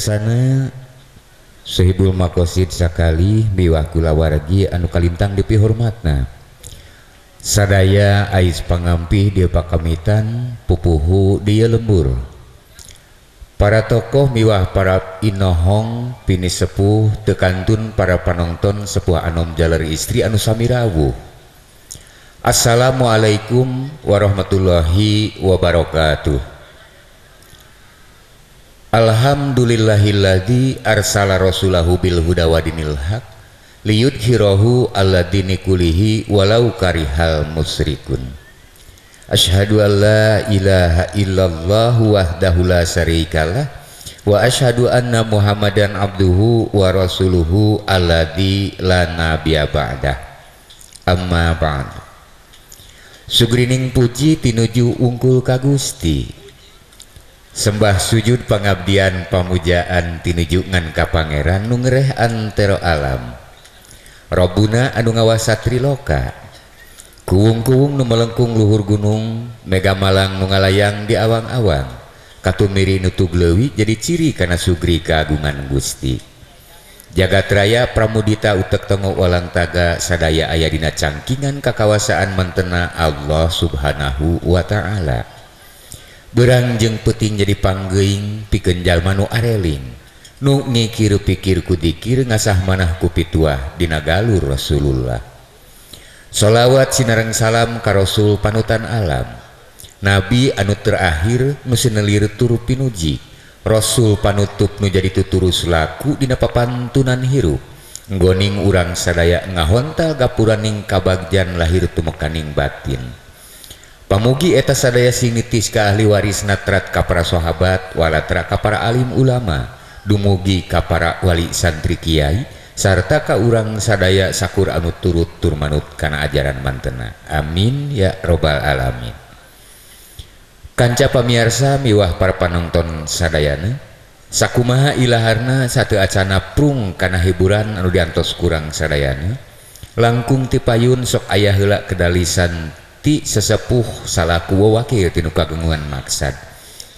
Pangersana Sohibul Maqasid sakali miwah kulawargi anu kalintang dipihormatna. Sadaya ais pangampih dieu pakamitan pupuhu dieu lembur. Para tokoh miwah para inohong pini sepuh teu kantun para panonton sepuh anom jaler istri anu sami rawuh. Assalamualaikum warahmatullahi wabarakatuh. Alhamdulillahilladzi arsala rasulahu bil huda wa dinil haq liyudhhirahu ala dini kulihi walau karihal musyrikun. Asyhadu an la ilaha illallah wahdahu la syarikalah wa asyhadu anna Muhammadan abduhu wa rasuluhu alladzi la nabiyya ba'dah. Amma ba'd. Sugrining puji tinuju ungkul ka Gusti. Sembah sujud pangabdian pamujaan tinuju ngan ka Pangeran nu ngereh antero alam. Robuna anu ngawasa triloka. Kuwung-kuwung nu melengkung luhur gunung, mega malang nu ngalayang di awang-awang. Katumiri nu tuglewi jadi ciri kana sugri kagungan Gusti. Jagat raya pramudita utek tongo walang taga sadaya aya dina cangkingan kakawasaan mantena Allah Subhanahu wa ta'ala. Berang jeung peuting jadi panggeuing pikeun jalma nu areling. Nu ngikir pikir ku dikir ngasah manah ku pituah dina galur Rasulullah. Sholawat sinareng salam ka Rasul panutan alam. Nabi anu terakhir nu sinelir tur pinuji. Rasul panutup nu jadi tuturus laku dina papantunan hirup. Nggoning urang sadaya ngahontal gapuraning kabagjan lahir tumekaning batin. Pamugi eta sadaya sing nitis ka ahli waris natrat ka para sahabat walatra ka para alim ulama dumugi ka para wali santri kiai sarta ka urang sadaya sakur anu turut tur manut kana ajaran mantena. Amin ya robbal alamin. Kanca pamiarsa miwah para panonton sadayana, sakumaha ilaharna sateu acana prung kana hiburan anu diantos kurang sadayana, langkung ti payun sok aya heula kedalisan ti sesepuh salaku wewakil tinu kagungan maksad.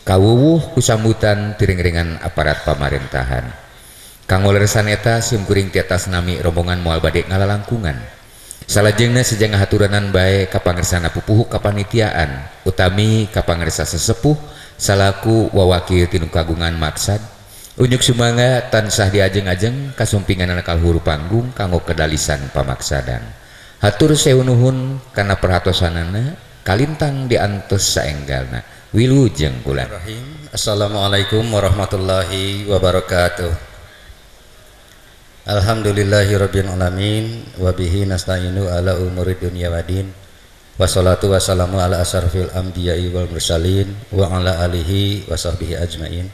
Kawuwuh kusambutan tiring-ringan aparat pamarentahan. Kanggo leresan eta simkuring ti atas nami rombongan moal bade ngalalangkungan. Salajengna sejang haturanan bae ka pangersana pupuhu kapanitiaan, utami ka pangersa sesepuh salaku wawakil tinu kagungan maksad. Unjuk sumangga tansah diajeng-ajeng kasumpingan kaluhur panggung kanggo kedalisan pamaksadan. Hatur sewu nuhun kana perhatosanana kalintang diantos saenggalna. Wilujeng kula. Assalamualaikum warahmatullahi wabarakatuh. Alhamdulillahirabbil alamin wa bihi nasta'inu ala umuri dunya waddin. Wassalatu wassalamu ala asyrafil anbiya'i wal mursalin wa ala alihi wa sahbihi ajmain.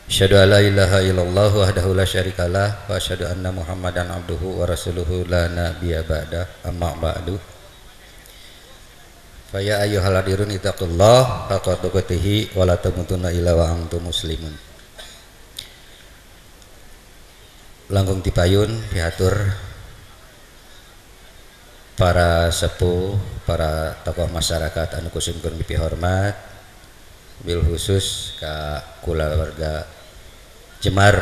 Asyhadu an la ilaha illallah wahdahu la syarikalah wa asyhadu anna Muhammadan abduhu wa rasuluhu la nabiyya ba'da, amma ba'du. Fa ya ayyuhal hadirun ittaqullah haqqa tuqatih wa la tamutunna illa wa antum muslimun. Langkung tipayun pihatur para sepuh, para tokoh masyarakat anu kusimkeun dipihormat, bil khusus ka kulawarga Jemar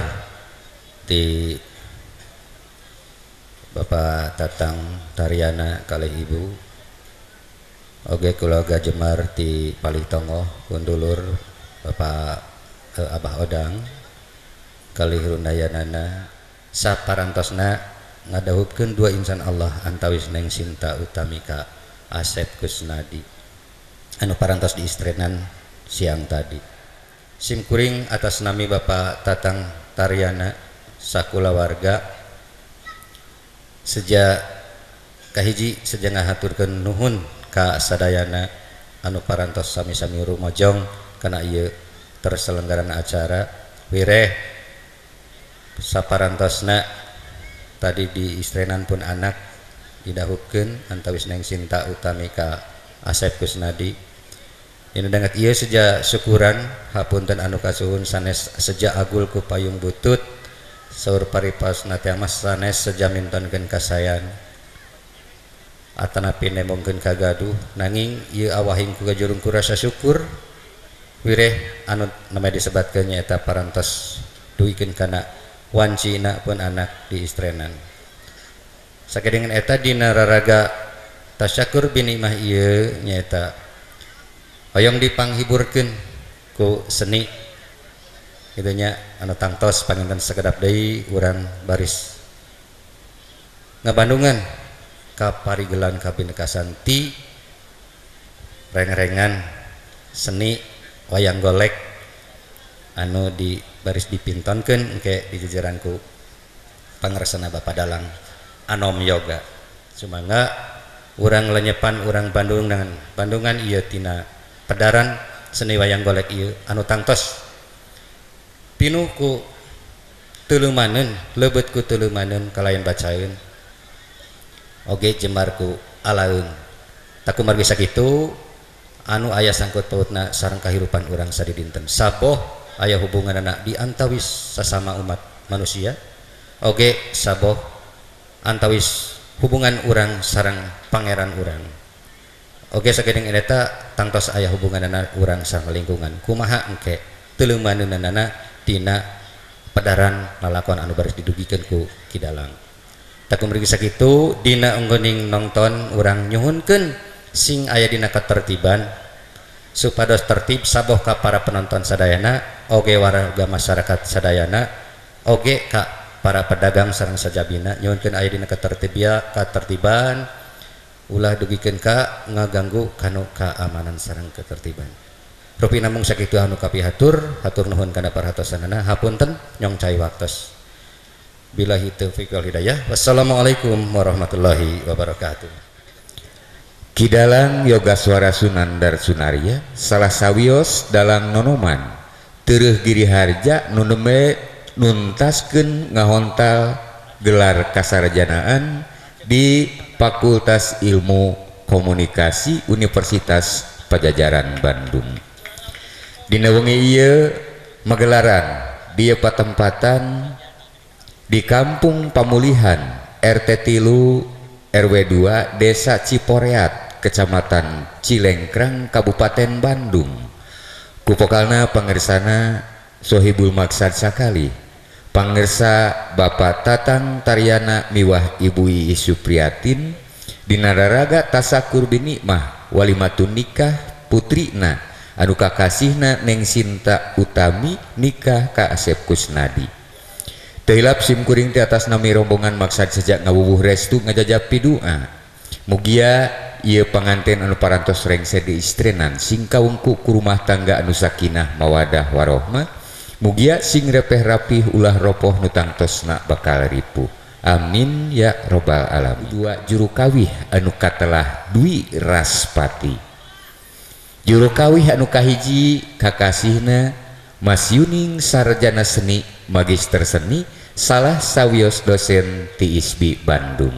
di Bapak Tatang Tariana kalih Ibu, oge keluarga Jemar di Palih Tongoh Kundulur Bapak Abah Odang kalih Rundayanana saparantosna ngadahupkeun dua insan Allah antawis Neng Sinta utami ka Asep Kusnadi anu parantos diistrenan siang tadi. Simkuring atas nami Bapak Tatang Tariana sakulawarga sejak kahiji sejak ngahaturkeun nuhun ka sadayana anu parantos sami-sami rumojong kana ieu terselenggarana acara wireh saparantosna tadi di istrenan pun anak didahupkeun antawis Neng Sinta utami ka Asep Kusnadi. Ini dangat ieu sejak syukuran hapunten anu kasuhun sanes sejak agul ku payung butut saur paripas natiamas sanes seja mintonkeun kasayan atanapi nembongkeun kagaduh nanging ieu awahing ku gajurung ku rasa syukur wireh anu namanya disebatkeun nyaeta parantos Dugikeun kana wancina pun anak diistrenan. Sakedengan eta dina raraga tasyakur binikmah ieu nyaeta hoyong dipanghiburkeun ku seni kitu nya anu tangtos panginten sakedap deui urang baris ngabandungan ka parigelan kabinekasan ti reng-rengan seni wayang golek anu di baris dipintonkeun engke di jajaranku pangaresana Bapak Dalang Anom Yoga. Sumangga urang lenyepan urang Bandungan Bandungan ieu tina pedaran seni wayang golek ieu anu tangtos pinuh ku teuleumaneun leubet ku teuleumaneun kalayan bacaeun oge jembar ku alaeun. Takumargi sakitu anu aya sangkut pautna sareng kahirupan urang sadidinten saboh aya hubunganana di antawis sasama umat manusia oge saboh antawis hubungan urang sareng pangeran urang oge sakedeung eta tangtos aya hubunganana urang sareng lingkungan kumaha engke teuleumaneunana dina pedaran lalakon anu baris didugikeun ku Ki Dalang. Takumargi sakitu dina ungguning nonton urang nyuhunkeun sing aya dina ketertiban supados tertib saboh ka para penonton sadayana oge warga masyarakat sadayana oge ka para pedagang sareng sajabina nyuhunkeun aya dina ketertiban ulah dugikeun ka ngaganggu kanu keamanan sareng ketertiban. Rupi namung sakitu anu kapihatur hatur nuhun kana perhatosanana hapunten nyong cai waktos. Billahi taufiq wal hidayah. Wassalamualaikum warahmatullahi wabarakatuh. Ki Dalang Yogaswara Sunandar Sunarya salah sawios dalang nonoman tereuh Giri Harja nu nembe nuntaskeun ngahontal gelar kasarjanaan di Fakultas Ilmu Komunikasi Universitas Padjadjaran Bandung. Dina wengi ieu magelaran di patempatan di Kampung Pamulihan RT 3 RW 2 Desa Ciporeat Kecamatan Cilengkrang Kabupaten Bandung. Kupokalna pangersana Sohibul Maksad sakali pangersa Bapak Tatang Taryana miwah Ibu Ii Supriyatin dina raraga tasakur binikmah walimatun nikah putrina anu kakasihna Neng Sinta Utami nikah ka Asep Kusnadi. Teu hilap sim kuring ti atas nami rombongan maksad sejak ngawuwuh restu ngajajap pidua. Mugia ieu panganten anu parantos rengse diistrenan sing kaungku ku rumah tangga anu sakinah mawadah warohmah. Mugia sing repeh rapih ulah ropoh nu tangtosna bakal ripuh. Amin ya robbal alamin. Dua juru kawih anu katelah Dwi Raspati. Juru kawih anu kahiji kakasihna Mas Yuning sarjana seni magister seni salah sawios dosen ti ISBI Bandung.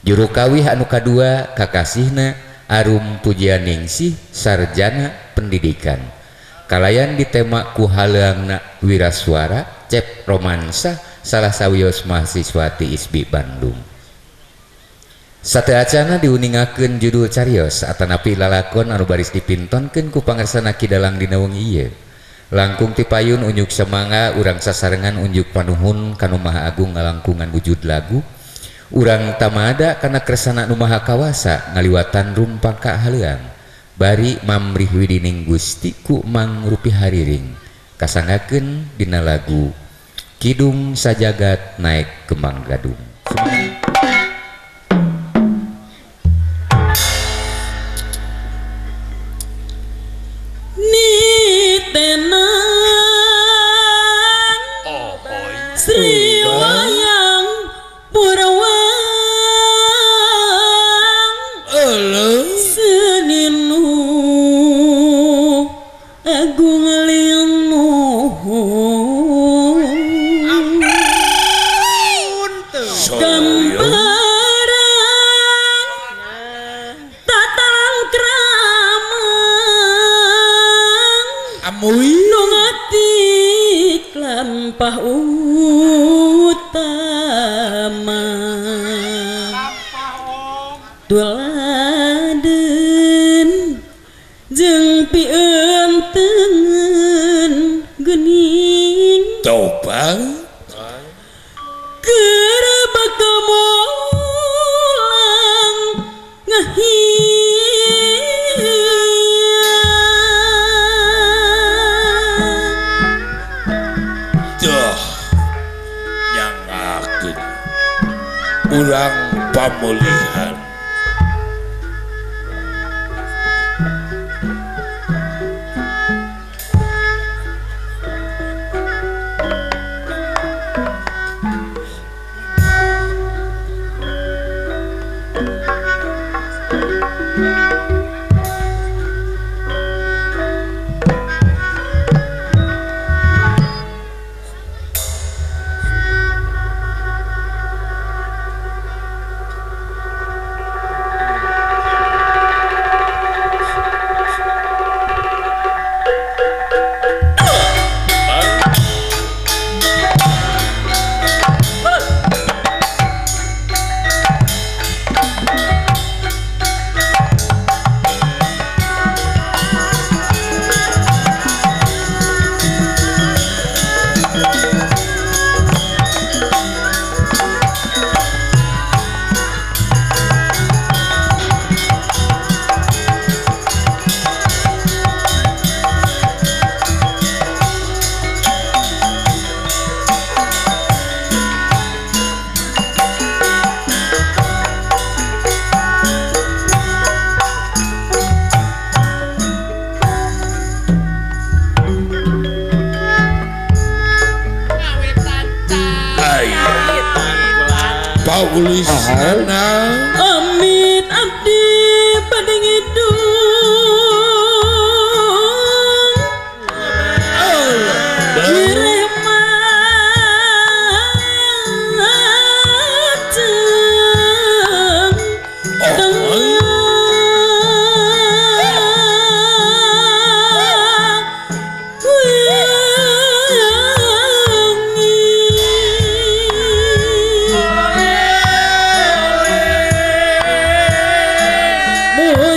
Juru kawih anu kadua kakasihna Arum Pujianingsih sarjana pendidikan. Kalayan ditema ku haleangna wiraswara Cep Romansa salah sawios mahasiswa ti ISBI Bandung. Sateuacana diuningakeun judul carios atanapi lalakon anu baris dipintonkeun ku pangersana Ki Dalang dina wengi ieu. Langkung tipayun unjuk semanga urang sasarengan unjuk panuhun kanu Maha Agung ngalangkungan wujud lagu urang tamada kana kersana nu Maha Kawasa ngaliwatan rumpang ka haleang bari mamrih widining Gusti ku mangrupi hariring kasangakeun dina lagu Kidung Sajagat Naek Kembang Gadung. Sri Wayang Purwang Seninu Agung Linuhun Gambaran Tatalan Kramang Nu ngatik lampah utama Tuladen jeung pieunteuneun geuning Gumulang ngahiang Duh nyangakeun urang pamulihan. Paulisana amit abdi bade ngidung wireh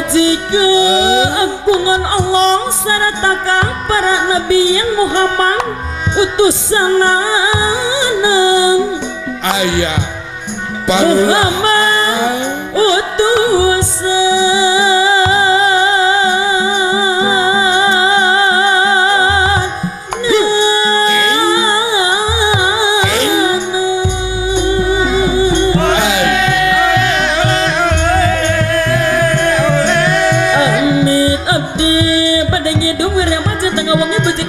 majeng keagungan Allah serta para nabi yang Muhammad utusan ayah Muhammad utusan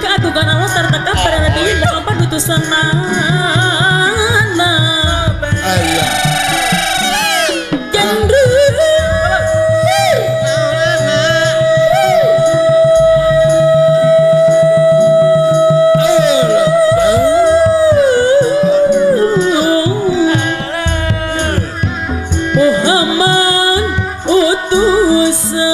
keagungan Allah serta para nabi Muhammad utusan Muhammad utusan.